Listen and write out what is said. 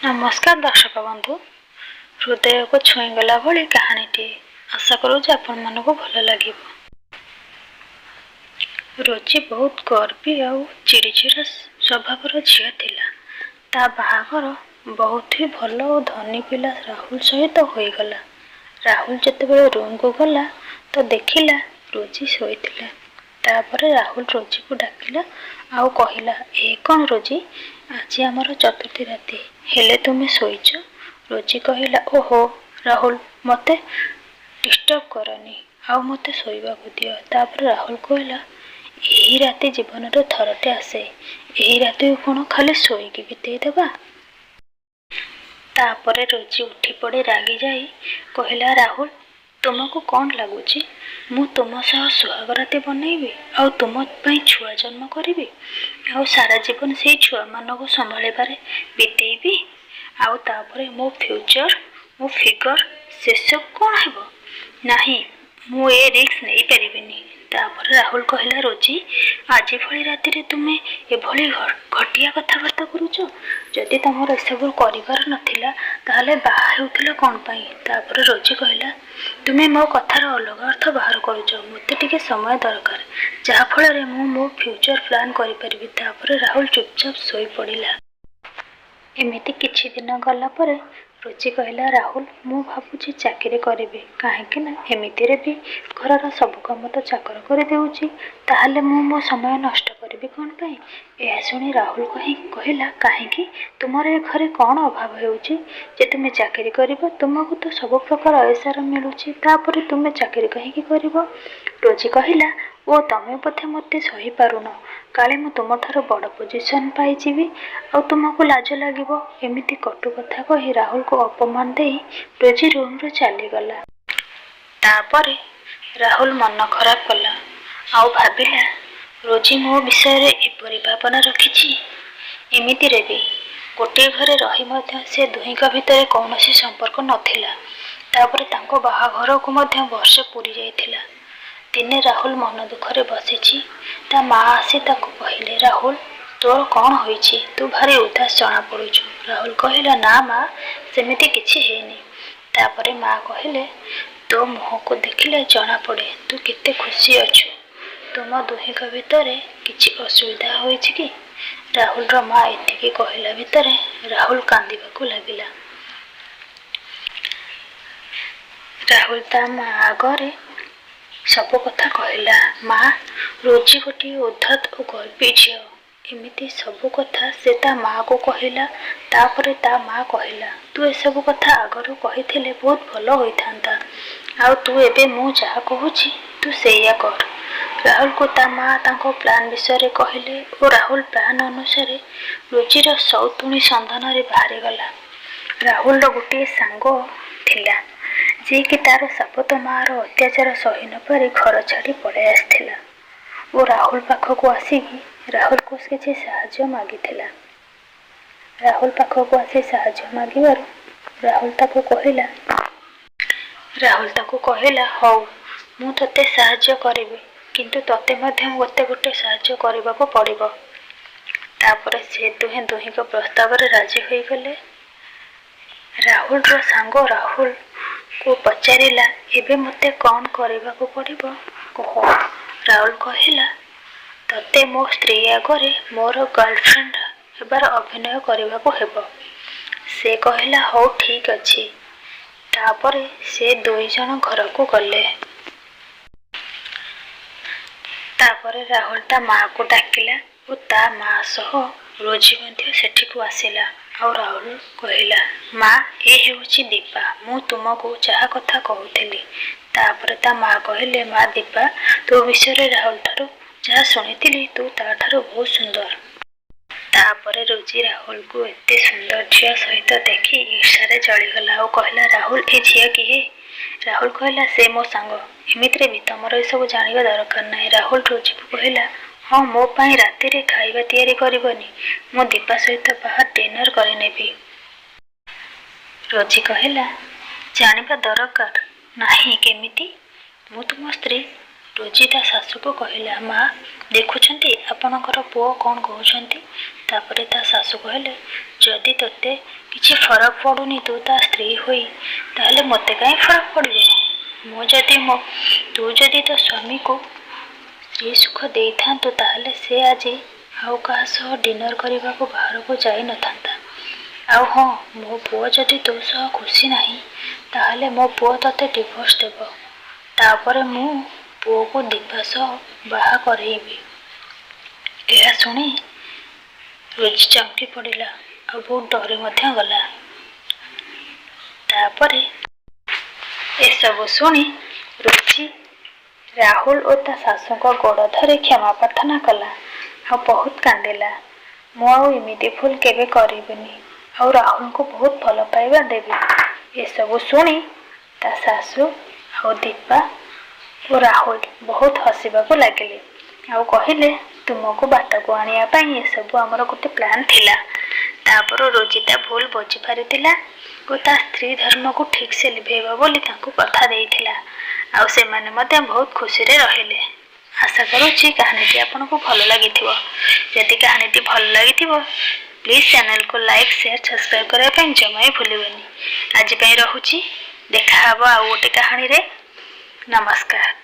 ନମସ୍କାର ଦର୍ଶକ ବନ୍ଧୁ, ହୃଦୟକୁ ଛୁଇଁଗଲା ଭଳି କାହାଣୀଟିଏ। ଆଶା କରୁଛି ଆପଣମାନଙ୍କୁ ଭଲ ଲାଗିବ। ରୋଜି ବହୁତ ଗର୍ବୀ ଆଉ ଚିଡ଼ିଚିଡ଼ା ସ୍ୱଭାବର ଝିଅ ଥିଲା। ତା ବାହାଘର ବହୁତ ହି ଭଲ ଓ ଧନୀ ପିଲା ରାହୁଲ ସହିତ ହୋଇଗଲା। ରାହୁଲ ଯେତେବେଳେ ରୁମକୁ ଗଲା ତ ଦେଖିଲା ରୋଜି ଶୋଇଥିଲା। ତାପରେ ରାହୁଲ ରୋଜିକୁ ଡାକିଲା ଆଉ କହିଲା, ଏ କ'ଣ ରୋଜି, ଆଜି ଆମର ଚତୁର୍ଥୀ ରାତି, ହେଲେ ତୁମେ ଶୋଇଛ? ରୋଜି କହିଲା, ଓହୋ ରାହୁଲ, ମୋତେ ଡିଷ୍ଟର୍ବ କରନି ଆଉ ମୋତେ ଶୋଇବାକୁ ଦିଅ। ତାପରେ ରାହୁଲ କହିଲା, ଏହି ରାତି ଜୀବନରେ ଥରଟେ ଆସେ, ଏହି ରାତିକୁ କ'ଣ ଖାଲି ଶୋଇକି ବିତେଇଦେବା? ତାପରେ ରୋଜି ଉଠିପଡ଼ି ରାଗିଯାଇ କହିଲା, ରାହୁଲ, ତୁମକୁ କ'ଣ ଲାଗୁଛି ମୁଁ ତୁମ ସହ ସୁହାଗରାତି ବନେଇବି ଆଉ ତୁମ ପାଇଁ ଛୁଆ ଜନ୍ମ କରିବି ଆଉ ସାରା ଜୀବନ ସେଇ ଛୁଆମାନଙ୍କୁ ସମ୍ଭାଳିବାରେ ବିତେଇବି? ଆଉ ତାପରେ ମୋ ଫ୍ୟୁଚର, ମୋ ଫିଗର, ସେସବୁ କ'ଣ ହେବ? ନାହିଁ, ମୁଁ ଏ ରିସ୍କ ନେଇପାରିବିନି। ତାପରେ ରାହୁଲ କହିଲା, ରୋଜି, ଆଜି ଭଳି ରାତିରେ ତୁମେ ଏଭଳି ଘଟିଆ କଥାବାର୍ତ୍ତା କରୁଛ? ଯଦି ତମର ଏସବୁ କରିବାର ନଥିଲା, ତାହେଲେ ବାହା ହେଉଥିଲ କ'ଣ ପାଇଁ? ତାପରେ ରୋଜି କହିଲା, ତୁମେ ମୋ କଥାର ଅଲଗା ଅର୍ଥ ବାହାର କରୁଛ। ମୋତେ ଟିକେ ସମୟ ଦରକାର, ଯାହାଫଳରେ ମୁଁ ମୋ ଫ୍ୟୁଚର ପ୍ଲାନ୍ କରିପାରିବି। ତାପରେ ରାହୁଲ ଚୁପଚାପ ଶୋଇପଡ଼ିଲା। ଏମିତି କିଛି ଦିନ ଗଲା ପରେ ରୋଜି କହିଲା, ରାହୁଲ, ମୁଁ ଭାବୁଛି ଚାକିରି କରିବି, କାହିଁକି ନା ଏମିତିରେ ବି ଘରର ସବୁ କାମ ତ ଚାକର କରିଦେଉଛି, ତାହେଲେ ମୁଁ ମୋ ସମୟ ନଷ୍ଟ କରିବି କ'ଣ ପାଇଁ? ଏହା ଶୁଣି ରାହୁଲ କହିଲା, କାହିଁକି, ତୁମର ଏ ଘରେ କ'ଣ ଅଭାବ ହେଉଛି ଯେ ତୁମେ ଚାକିରି କରିବ? ତୁମକୁ ତ ସବୁ ପ୍ରକାର ଅୟସାର ମିଳୁଛି, ତାପରେ ତୁମେ ଚାକିରି କାହିଁକି କରିବ? ରୋଜି କହିଲା, ଓ ତମେ ବୋଧେ ମୋତେ ସହିପାରୁନ, କାଳେ ମୁଁ ତୁମଠାରୁ ବଡ଼ ପୋଜିସନ୍ ପାଇଯିବି ଆଉ ତୁମକୁ ଲାଜ ଲାଗିବ। ଏମିତି କଟୁ କଥା କହି ରାହୁଲକୁ ଅପମାନ ଦେଇ ରୋଜି ରୁମରୁ ଚାଲିଗଲା। ତାପରେ ରାହୁଲ ମନ ଖରାପ କଲା ଆଉ ଭାବିଲା, ରୋଜି ମୋ ବିଷୟରେ ଏପରି ଭାବନା ରଖିଛି। ଏମିତିରେ ବି ଗୋଟିଏ ଘରେ ରହି ମଧ୍ୟ ସେ ଦୁହିଁଙ୍କ ଭିତରେ କୌଣସି ସମ୍ପର୍କ ନଥିଲା। ତାପରେ ତାଙ୍କ ବାହାଘରକୁ ମଧ୍ୟ ବର୍ଷେ ପୂରି ଯାଇଥିଲା। ଦିନେ ରାହୁଲ ମନ ଦୁଃଖରେ ବସିଛି, ତା ମା ଆସି ତାକୁ କହିଲେ, ରାହୁଲ, ତୋର କ'ଣ ହୋଇଛି? ତୁ ଭାରି ଉଦାସ ଜଣାପଡ଼ୁଛୁ। ରାହୁଲ କହିଲା, ନା ମା, ସେମିତି କିଛି ହେଇନି। ତାପରେ ମା କହିଲେ, ତୋ ମୁହଁକୁ ଦେଖିଲେ ଜଣାପଡ଼େ ତୁ କେତେ ଖୁସି ଅଛୁ। ତୁମ ଦୁହିଁଙ୍କ ଭିତରେ କିଛି ଅସୁବିଧା ହୋଇଛି କି? ରାହୁଲର ମା ଏତିକି କହିଲା ଭିତରେ ରାହୁଲ କାନ୍ଦିବାକୁ ଲାଗିଲା। ରାହୁଲ ତା ମା ଆଗରେ ସବୁ କଥା କହିଲା, ମା, ରୋଜି ଗୋଟିଏ ଉଦ୍ଧତ ଓ ଗର୍ବୀ ଝିଅ। ଏମିତି ସବୁ କଥା ସେ ତା ମାଆକୁ କହିଲା। ତାପରେ ତା ମା କହିଲା, ତୁ ଏସବୁ କଥା ଆଗରୁ କହିଥିଲେ ବହୁତ ଭଲ ହୋଇଥାନ୍ତା। ଆଉ ତୁ ଏବେ ମୁଁ ଯାହା କହୁଛି ତୁ ସେଇଆ କର। ରାହୁଲକୁ ତା ମା ତାଙ୍କ ପ୍ଲାନ୍ ବିଷୟରେ କହିଲେ ଓ ରାହୁଲ ପ୍ଲାନ୍ ଅନୁସାରେ ରୋଜିର ସଉତୁଣୀ ସନ୍ଧାନରେ ବାହାରିଗଲା। ରାହୁଲର ଗୋଟିଏ ସାଙ୍ଗ ଥିଲା, ଯିଏକି ତାର ସାବତ ମାଆର ଅତ୍ୟାଚାର ସହି ନପାରି ଘର ଛାଡ଼ି ପଳାଇ ଆସିଥିଲା ଓ ରାହୁଲ ପାଖକୁ ଆସିକି ରାହୁଲକୁ କିଛି ସାହାଯ୍ୟ ମାଗିଥିଲା। ରାହୁଲ ପାଖକୁ ଆସି ସାହାଯ୍ୟ ମାଗିବାରୁ ରାହୁଲ ତାକୁ କହିଲା, ହଉ, ମୁଁ ତୋତେ ସାହାଯ୍ୟ କରିବି, କିନ୍ତୁ ତୋତେ ମଧ୍ୟ ମୋତେ ଗୋଟେ ସାହାଯ୍ୟ କରିବାକୁ ପଡ଼ିବ। ତାପରେ ସେ ଦୁହେଁ ଦୁହିଁଙ୍କ ପ୍ରସ୍ତାବରେ ରାଜି ହୋଇଗଲେ। ରାହୁଲର ସାଙ୍ଗ ରାହୁଲକୁ ପଚାରିଲା, ଏବେ ମୋତେ କ'ଣ କରିବାକୁ ପଡ଼ିବ କହ? ରାହୁଲ କହିଲା, ତୋତେ ମୋ ସ୍ତ୍ରୀ ଆଗରେ ମୋର ଗାର୍ଲଫ୍ରେଣ୍ଡ ହେବାର ଅଭିନୟ କରିବାକୁ ହେବ। ସେ କହିଲା, ହଉ, ଠିକ୍ ଅଛି। ତାପରେ ସେ ଦୁଇ ଜଣ ଘରକୁ ଗଲେ। ତାପରେ ରାହୁଲ ତା ମାଆକୁ ଡାକିଲା ଓ ତା ମା ସହ ରୋଜି ମଧ୍ୟ ସେଠିକୁ ଆସିଲା। ଆଉ ରାହୁଲ କହିଲା, ମା, ଏ ହେଉଛି ଦୀପା, ମୁଁ ତୁମକୁ ଯାହା କଥା କହୁଥିଲି। ତାପରେ ତା ମା କହିଲେ, ମା ଦୀପା, ତୋ ବିଷୟରେ ରାହୁଲଠାରୁ ଯାହା ଶୁଣିଥିଲି, ତୁ ତାଠାରୁ ବହୁତ ସୁନ୍ଦର। ତାପରେ ରୋଜି ରାହୁଲକୁ ଏତେ ସୁନ୍ଦର ଝିଅ ସହିତ ଦେଖି ଈର୍ଷାରେ ଜଳିଗଲା ଆଉ କହିଲା, ରାହୁଲ, ଏ ଝିଅ କିଏ? ରାହୁଲ କହିଲା, ସେ ମୋ ସାଙ୍ଗ। ଏମିତିରେ ବି ତମର ଏସବୁ ଜାଣିବା ଦରକାର ନାହିଁ। ରାହୁଲ ରୋଜିକୁ କହିଲା, ହଁ, ମୋ ପାଇଁ ରାତିରେ ଖାଇବା ତିଆରି କରିବନି, ମୁଁ ଦୀପା ସହିତ ବାହାର ଡିନର କରିନେବି। ରୋଜି କହିଲା, ଜାଣିବା ଦରକାର ନାହିଁ କେମିତି? ମୁଁ ତୁମ ସ୍ତ୍ରୀ। ରୋଜି ତା ଶାଶୁକୁ କହିଲା, ମା, ଦେଖୁଛନ୍ତି ଆପଣଙ୍କର ପୁଅ କ'ଣ କହୁଛନ୍ତି? ତାପରେ ତା ଶାଶୁ କହିଲେ, ଯଦି ତୋତେ କିଛି ଫରକ ପଡ଼ୁନି ତୁ ତା ସ୍ତ୍ରୀ ହୋଇ, ତାହେଲେ ମୋତେ କାହିଁ ଫରକ ପଡ଼ିବ? ମୁଁ ଯଦି ମୋ ତୁ ଯଦି ତୋ ସ୍ୱାମୀକୁ ସ୍ତ୍ରୀ ସୁଖ ଦେଇଥାନ୍ତୁ, ତାହେଲେ ସେ ଆଜି ଆଉ କାହା ସହ ଡିନର କରିବାକୁ ବାହାରକୁ ଯାଇନଥାନ୍ତା। ଆଉ ହଁ, ମୋ ପୁଅ ଯଦି ତୋ ସହ ଖୁସି ନାହିଁ, ତାହେଲେ ମୋ ପୁଅ ତୋତେ ଡିଭୋର୍ସ ଦେବ। ତାପରେ ମୁଁ ପୁଅକୁ ଦୀପା ସହ ବାହା କରେଇବି। ଏହା ଶୁଣି ରୋଜି ଚମକି ପଡ଼ିଲା ଆଉ ବହୁତ ଡରି ମଧ୍ୟ ଗଲା। ତାପରେ ଏସବୁ ଶୁଣି ରୋଜି ରାହୁଲ ଓ ତା ଶାଶୁଙ୍କ ଗୋଡ଼ ଧରି କ୍ଷମା ପ୍ରାର୍ଥନା କଲା ଆଉ ବହୁତ କାନ୍ଦିଲା। ମୁଁ ଆଉ ଏମିତି ଭୁଲ କେବେ କରିବିନି ଆଉ ରାହୁଲଙ୍କୁ ବହୁତ ଭଲ ପାଇବା ଦେବି। ଏସବୁ ଶୁଣି ତା ଶାଶୁ ଆଉ ଦୀପା ଓ ରାହୁଲ ବହୁତ ହସିବାକୁ ଲାଗିଲେ ଆଉ କହିଲେ, ତୁମକୁ ବାଟକୁ ଆଣିବା ପାଇଁ ଏସବୁ ଆମର ଗୋଟେ ପ୍ଲାନ୍ ଥିଲା। ତାପରେ ରୋଜି ତା ଭୁଲ ବୁଝିପାରିଥିଲା ଓ ତା ସ୍ତ୍ରୀ ଧର୍ମକୁ ଠିକ୍ ସେ ଲିଭେଇବ ବୋଲି ତାଙ୍କୁ କଥା ଦେଇଥିଲା ଆଉ ସେମାନେ ମଧ୍ୟ ବହୁତ ଖୁସିରେ ରହିଲେ। ଆଶା କରୁଛି କାହାଣୀଟି ଆପଣଙ୍କୁ ଭଲ ଲାଗିଥିବ। ଯଦି କାହାଣୀଟି ଭଲ ଲାଗିଥିବ, ପ୍ଲିଜ୍ ଚ୍ୟାନେଲକୁ ଲାଇକ୍, ସେୟାର, ସବସ୍କ୍ରାଇବ୍ କରିବା ପାଇଁ ଜମା ବି ଭୁଲିବେନି। ଆଜି ପାଇଁ ରହୁଛି। ଦେଖାହେବ ଆଉ ଗୋଟେ କାହାଣୀରେ। ନମସ୍କାର।